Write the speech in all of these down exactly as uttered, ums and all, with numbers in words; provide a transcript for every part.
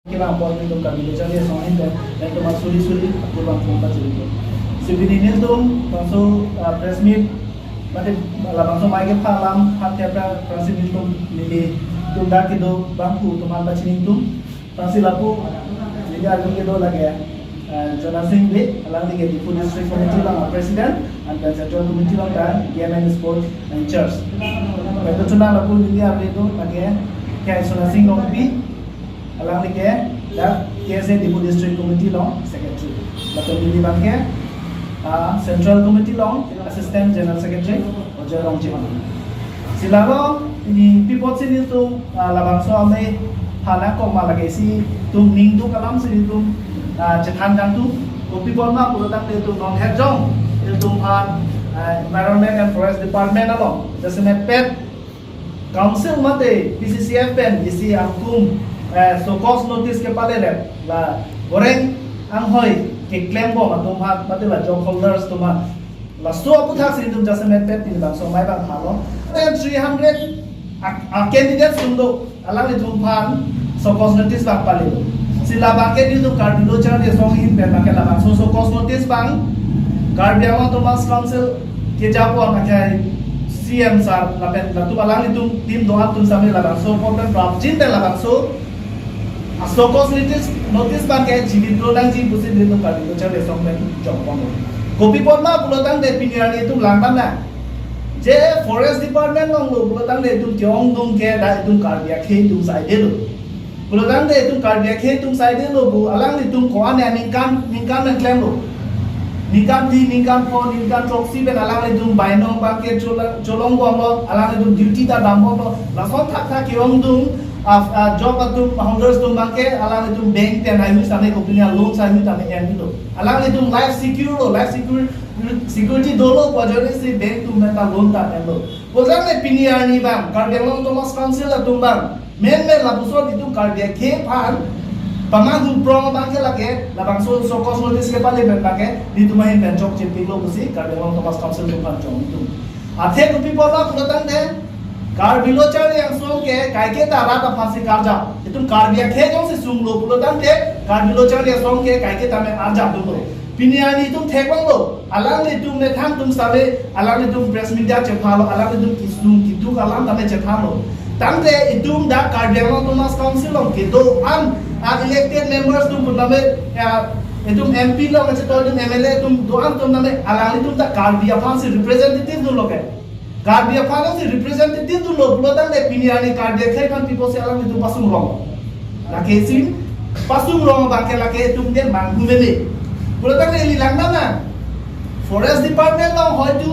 Kevang apot nelitum Karbi Lo Charli Asong ahin pen, nelitum asuri suri akur bang pung pachiri. Si pini nelitum bangso, ah, press meet, mate labangso amei kepha alam aphan thepra, aphrangsi nelitum, nelitum dak kedo abang pu atum aphan pachini tum. Aphrangsi lapu neli arni kedo lake, ah, Jona Sing Bey, alangli ke Diphu District Committee along President, and then Central Committee along ta Game and Sports in charge. Lapen chunang lapu neli arni kedo lake, ke Jona Sing Rongpi, alangli ke dak K S A Diphu District Committee along Secretary. Lapen neli abang ke, ah, Central Committee along Assistant General Secretary, Ojoy Rongchimang. Si lalo, pini pi apotsi nelitum, ah, labangso amei aphan nangkok ma lake si itum ningduk alamsi nelitum, ah, chethan kangtung. Kopi apot ma pulo tangte itum non het jong, itum aphan, ah, Environment and Forest Department along jasemet pet Council mate P C C F pen isi ahukum, eh, show cause notice kepaledet la boreng anghoi keklem bom atum aphan mate la job holders atum aphan. Laso aputhak si itum jasemet pet pini labangso amei abang phalo. Then three hundred a, a candidates atum do, alanglitum aphan show cause notice abang palelo. Si labang ke nelitum Karbi Lo Charli Asong ahin pen abang ke labangso show cause notice abang Karbi Anglong Autonomous Council kejapo akhai C M sir lapen latum alanglitum team do-an atum sami labangso apot pen prapjin pen labangso a show cause notice, notice abang ke chi-withdraw nangji pusi nelitum Karbi Lo Charli Asong pen jongpon. Kopi apot ma pulo tangte pini arni itum lang damnang. Je Forest Department along lo pulo tangte itum ke-ongdung ke dak itum Karbi akhei atum side lo. Pulo tangte itum Karbi akhei atum side lo pu alanglitum ko-an aningkan, ningkan nangklemlo. Ningkan phli, ningkan pho, ningkan throksi pen alanglitum bainong abang ke chola-, cholong bomlo, alanglitum duty ta dam bomlo. Lason thakthak ke-ongdung, ah, ah, job atum, holders atum abang ke alanglitum bank pen haihui same, company a loan saihui tame enlo. Alanglitum life secure lo, life secure, security dolo pu ajoine si bank atum pen ta loan ta enlo. Pulo tangte pini arni abang Karbi Anglong Autonomous Council atum abang menmen lapuson itum Karbi akhei aphan pamanghu prong abang ke lake labangso show cause notice kepale pen abang ke nelitum ahin pen chokche piklo pusi Karbi Anglong Autonomous Council atum aphan chong itum. Athe kopi apot ma pulo tangte Karbi Lo Charli Asong ke kaiketa rat aphansi karjap. Itum Karbi akhei jongsi sunglo pulo tangte Karbi Lo Charli Asong ke kaiketa me arjap dolo. Pini arni itum theklonglo, alanglitum methang atum save, alanglitum press media chephalo, alanglitum kesung keduk alam tame chethanlo. Tangte itum dak Karbi Anglong Autonomous Council along kedo-an, ah, elected members atum pu tame, ah, itum M P along kachetong itum M L A atum do-an atum tame, alanglitum ta Karbi aphansi representative dunlo ke. Karbi aphan si representative dunlo pulo tangte pini arni Karbi akhei aphan pi apotsi alanglitum pasung rong? Lake si pasung rong abang ke lake itum ke manghu mene. Pulo tangte ili lang damnang. Forest Department along hoitu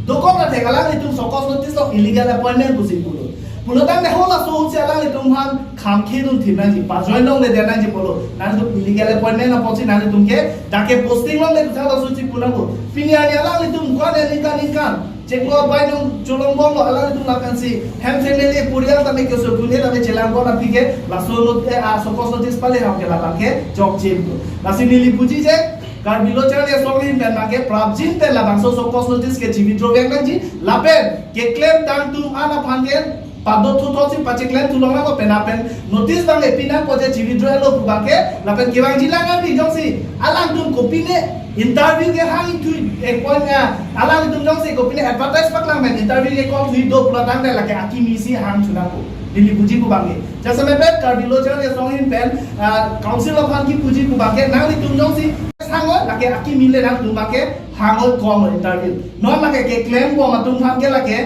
dokok na thek alanglitum show cause notice along illegal appointment pusi pulo. Pulo tangte halaso ahut si alanglitum aphan kham khedun thim nangji, pa join longle det nangji pulo. Nangtum illegal appointment apotsi nangtum ke dak ke posting longle puthak laso si pu nangpo. Pini arni alanglitum ko-an aningkan ningkan chiklo bainong cholong bomlo, alanglitum lapensi hem family purial tame keso dunde tame chelang bon aphi ke laso note, ah, show cause notice pale ham ke labang ke chokche pu. Lasi neli puji je Karbi Lo Charli Asong ahin pen abang ke prapjin pen labangso show cause notice ke chi-withdraw vek nangji lapen keklem tang atum an aphan ke padot thuthot si pacheklem thu longle ko pen apen notice abang ke pinang ko je chi-withdraw lo pu abang ke lapen kevangji lang an ni jongsi alangtum kopine interview kehang thu appoint, ah, alangtum jongsi kopine advertise paklang pen interview ke call thu do pulo tangte lake akimi si hang thu nangpo. Neli puji pu abang ke. Jasemet pet Karbi Lo Charli Asong ahin pen, ah, council aphan kipuji pu abang ke nanglitum jongsi hang o lake akimi le nangtum abang ke hang o call o interview. Non lake keklem bom atum aphan ke lake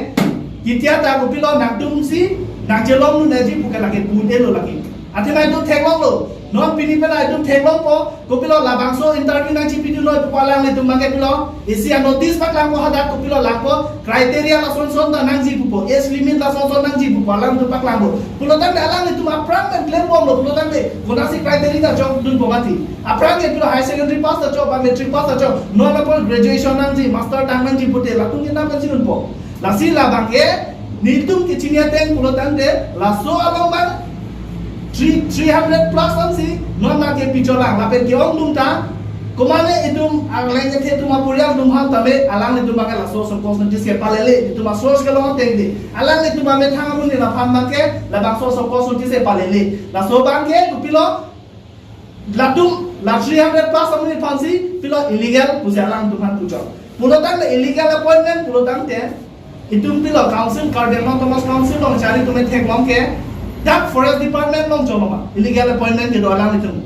ketia ta kopilo nangtumsi nangchelong nunji pu ke lake pu-e lo lake. Athema itum theklonglo. Non pini pen itum theklongpo. Kopilo labangso interview nangchipidun noi pu alanglitum abang ke pilo. Isi a notice paklangpo hadak kopilo langpo. Criteria lason son ta nangji pupo. Age limit lason son nangji pupo. Alangtum paklangpo. Pulo tangte alanglitum aphrang pen klem bomlo pulo tangte. Konatsi criteria ta chokdunpo mati. Aphrang ke pilo higher secondary pass ta chok, ba matric pass ta chok. Non apot graduation nangji, master tang nangji pute latum ke nang pensi dunpo. Lasi labang ke nelitum kechini ateng pulo tangte laso along abang three, three hundred plus ansi non lake picholang lapen ke-ongdung ta. Komane itum arleng ethe atum apurial atum aphan tame alanglitum abang ke laso show cause notice ke palele, itum a source kelong ateng de. Alanglitum amethang amun ni laphan abang ke labangso show cause notice ke palele. Laso abang ke kopilo Latum la three hundred plus amonit aphansi pilo illegal pusi alangtum aphan puchot. Pulotangte illegal appointment pulotangte itum pilo council, Karbi Anglong Autonomous Council along chari tume theklong ke dak Forest Department along choloma illegal appointment kedo alanglitum.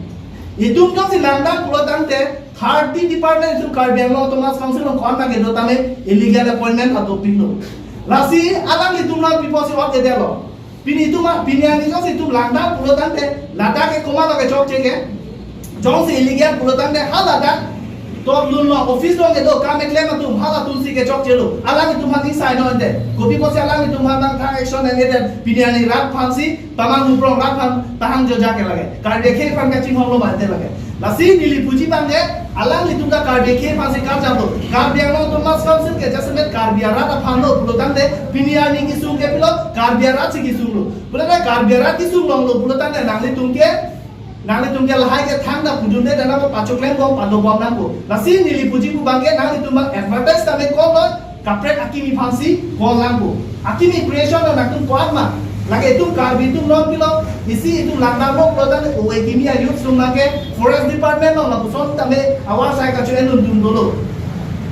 Itum jongsi langdam pulotangte thirty department itum Karbi Anglong Autonomous Council along ko-an ma kedo tame illegal appointment atum pilo. Lasi alanglitum la pi apotsi ot kedelo. Pini itum ma, pini arni jongsi itum langdam pulotangte ladak ke komatlo kechokche ke. Jongsi illegal pulotangte hala dak toklun lo, office along kedo kam keklem atum halatumsi kechokchelo. Alanglitum aphan ni sign on te. Kopi apotsi alanglitum aphan nangthang action nangledet, pini arni rat aphansi pamang muprong rat aphan tahang joja ke lake. Karbi akhei aphan kachinghon lo mate lake. Lasi neli puji abangke alanglitum ta Karbi akhei aphansi karjap lo. Karbi Anglong Autonomous Council ke jasemet Karbi arat aphan lo pulotangte pini arni kesung ke pilo Karbi aratsi kesung lo. Pulotangte Karbi arat kesung longlo pulotangte nanglitum ke, nanglitum ke lahai ke thangta pudunde dana ko pachoklem bom pado bom nangko. Lasi neli puji pu abangke nanglitum abang advertise tame ko lo kaprek akimi aphansi call nangpo. Akimi creation lo nangtum ko-an ma. Lake itum Karbi atum non pilo, isi itum langdam lo pulotangte o akimi a-youth sung abangke Forest Department lo lapuson tame awar sai kacho-en dun dun dolo.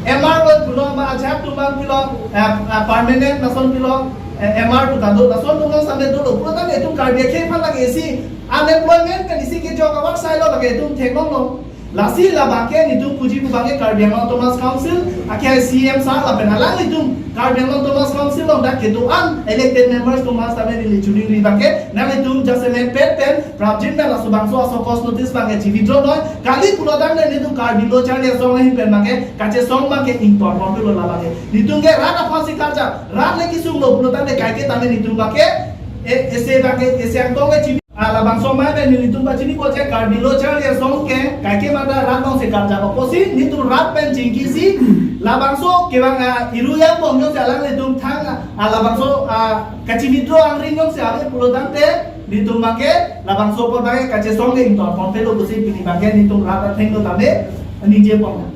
M R lo pulo ma ajahak atum abang pilo, eh, eh, permanent lason pilo, eh, M R tu tado lason atum abang sampai dolo. Pulotangte itum Karbi akhei aphan lake isi unemployment pen isi kejok awar sai lo lake itum theklong lo. Lasi labangke netum puji pu abangke Karbi Anglong Autonomous Council, akhei C M sir lapen alanglitum Karbi Anglong Autonomous Council along dak kedo-an elected members atum mas tame neli choningri abangke, nanglitum jasemet pen pen prapjin pen laso bangso a-show cause notice abangke chi-withdraw noi, kali pulotangte netum Karbi Lo Charli Asong ahin pen abangke kachesong abangke ingtor ponpilo labangke. Netum ke rat aphansi karjap, rat le kesung lo pulotangte kaike tame netum abangke, e, ese abangke, ese angtong ke chini. Ah, labangso amei pen nelitum pachini ko je Karbi Lo Charli Asong ke kaike mata rat alongsi karjap apotsi netum rat pen chingkisi labangso kevang, ah, iru yang bom jongsi alanglitum thang, ah, labangso, ah, kachi-withdraw angring jongsi ave pulotangte netum abangke labangso apot abangke kachesong ke ingtor ponpilo pusi pini abangke netum rat athengno tame ningje pon.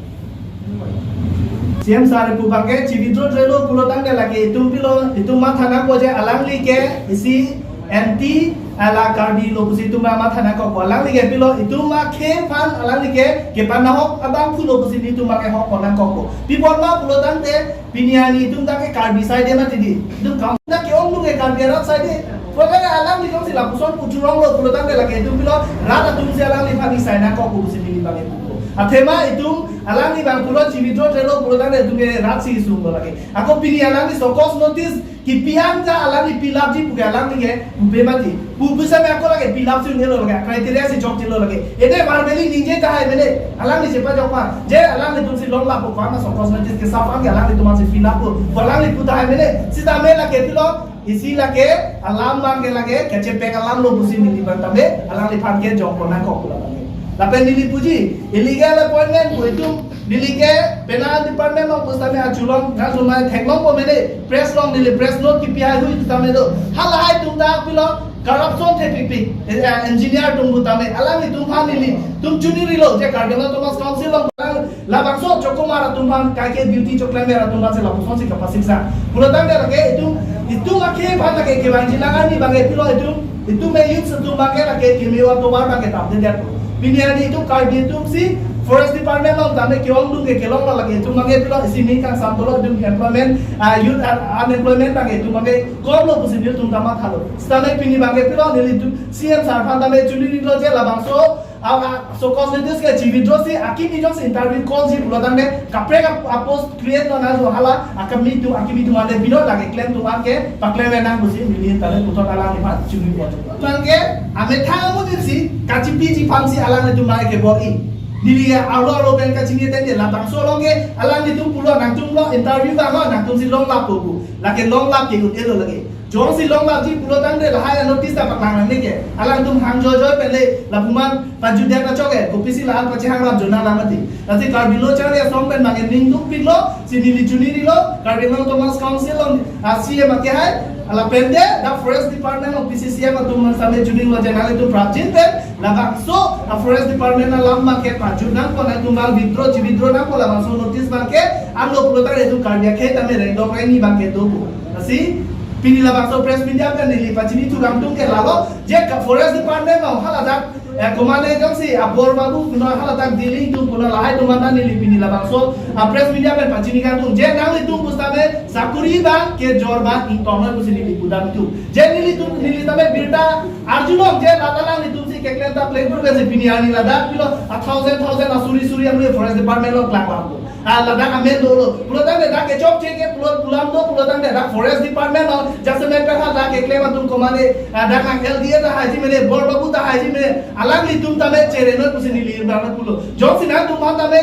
C M sir pu abangke chi-withdraw-drelo pulotangte lake itum pilo, itum matha nangpo je alangli ke isi anti ala Karbi lo pusi itum matha nangkokpo, alangli ke pilo itum akhei aphan alangli ke kepanahok abang pulo pusi netum abangke hok pon nangkokpo. Pi apot ma pulotangte pini arni itum dak ke Karbi side mati di. Itum kam dak ke-ongdung ke Karbi arat side. Pulotangte alangli jongsi lapuson puchurong lo pulotangte lake itum pilo rat atumsi alangliphan ni sign nangkokpo pusi neli abangke pulo. Athema itum alangli abang pulo chi-withdraw-drelo pulotangte itum ke ratsi sung lo lake. Ako pini alangli show cause notice kipi an ta alangli pilapji puke alangli ke pupe mati. Pu pusitame ako lake pilapsi un-elo lake, criteria si chokchelo lake. Ede verbally ningje tahai mene, alangli chepajok ma. Je alanglitumsi longlappo ko-an ma show cause notice kesap an ke alanglitum ansi fill up po. Ko alangli pu tahai mene, sitame lake pilo, isi lake alam abangke lake kechepek alam lo pusi neli abang tame alangliphan ke jong pon nangkok pula abangke. Lapen neli puji illegal appointment pu itum neli ke penang department along pusitame achulong nang sumai theklongpo mene, press along neli press note kipi haihui sitame do. Halahai atum ta pilo corruption thepikpik, eh, engineer atum pu tame alanglitum aphan nelitum choningrilo je Karbi Anglong Autonomous Council along alang labangso chokomar atum aphan kaike duty choklemver atum aphansi lapusonsi kapasiksa. Pulotangte lake itum, itum akhei aphan lake kevangji nang arni abangke pilo itum, itum me-youth atum abangke lake keme-o atovar abangke damde det. Pini arni itum Karbi atumsi Forest Department along tame ke-ongdung ke kelong lo lake itum abangke pilo isi ning kangsam dolo itum employment, ah, youth, ah, unemployment abangke itum abangke kom lo pusi nelitum tame mathalo. Sitame pini abangke pilo nelitum C M sir aphan tame choningrilo je labangso a, a, show cause notice ke chi-withdraw si akimi jongsi interview call ji pulotangte kaprek a, a-post create lo nang hala akimi atum, akimi atum ante bino lake klem atum anke paklem nang pusi neli tale puthot alangliphan choningri pon. Abangke amethang amonitsi kachipiji aphansi alanglitum mai ke bor-i. Neli arlo arlo pen kachini tende labangso along ke alanglitum pulo nangtum lo interview abang lo nangtumsi longlappo pu. Lake longlap ke un-elo lake. Jongsi longlapji pulotangte lahai a-notice ta paklang nangne ke. Alangtum hang joijoi pen le lapuman pajutdet achok ke. Kopisi lahai pachihangrap jona lamati. Lasi Karbi Lo Charli Asong pen abangke ning dukpiklo, si neli choningrilo, Karbi Anglong Autonomous Council along, ah, C M akehai, lapen de, dak Forest Department along P C C M atum man same choninglo je nanglitum prapjin pen, labangso, ah, Forest Department alam abangke pajut nangpo nangtum abang withdraw, chi-withdraw nangpo labangso notice abangke, angno pulotangte itum Karbi akhei tame rengdok rengni abangke dopo. Lasi, pini labangso press media pen neli pachini thu kangtung ke lalo, je ka Forest Department along haladak Eh, komane jongsi a Bor Babu kuno haladak Delhi atum kuno lahai atum anta neli pini labangso a press media pen pachini kangtung. Je nanglitum pusitame sakuri abang kejor abang ingtongnoi pusi neli pudam atum. Je nelitum neli tame birta arjulong je lata alanglitum si keklem ta play pur si pini arni ladak pilo a thousand thousand a suri suri amri forest department along klang bang. Ah, ladak amen dolo. Pulotangte dak kechokche ke pulo pulam do, pulotangte dak forest department along jasemet pen ha dak keklem atum komane, ah, dak nang L D A tahai ji mene, Bor Babu tahai ji mene, alanglitum tame cherenoi pusi neli irdan pulo. Jongsi nangtum aphan tame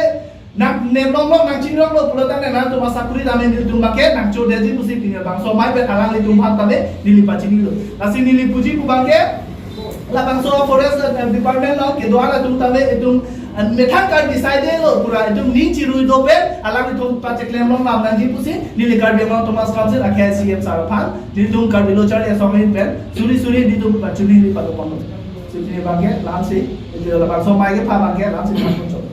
nang nemlonglo, nang chingronglo pulotangte nangtum asakuri tame nelitum abangke nang chodetji pusi pini labangso amei pen alanglitum aphan tame neli pachinilo. Lasi neli puji pu abangke labangso forest, eh, department along kedo-an atum tame itum, eh, methang Karbi side lo pura itum ning chirui dopen alanglitum pacheklem long lam nangji pusi neli Karbi Anglong Autonomous Council a K I C M sir aphan nelitum Karbi Lo Charli Asong ahin pen suri suri nelitum pachini ri pado pon. Suri suri abangke lamsi, itu labangso amei kepha abangke lamsi pachini chok.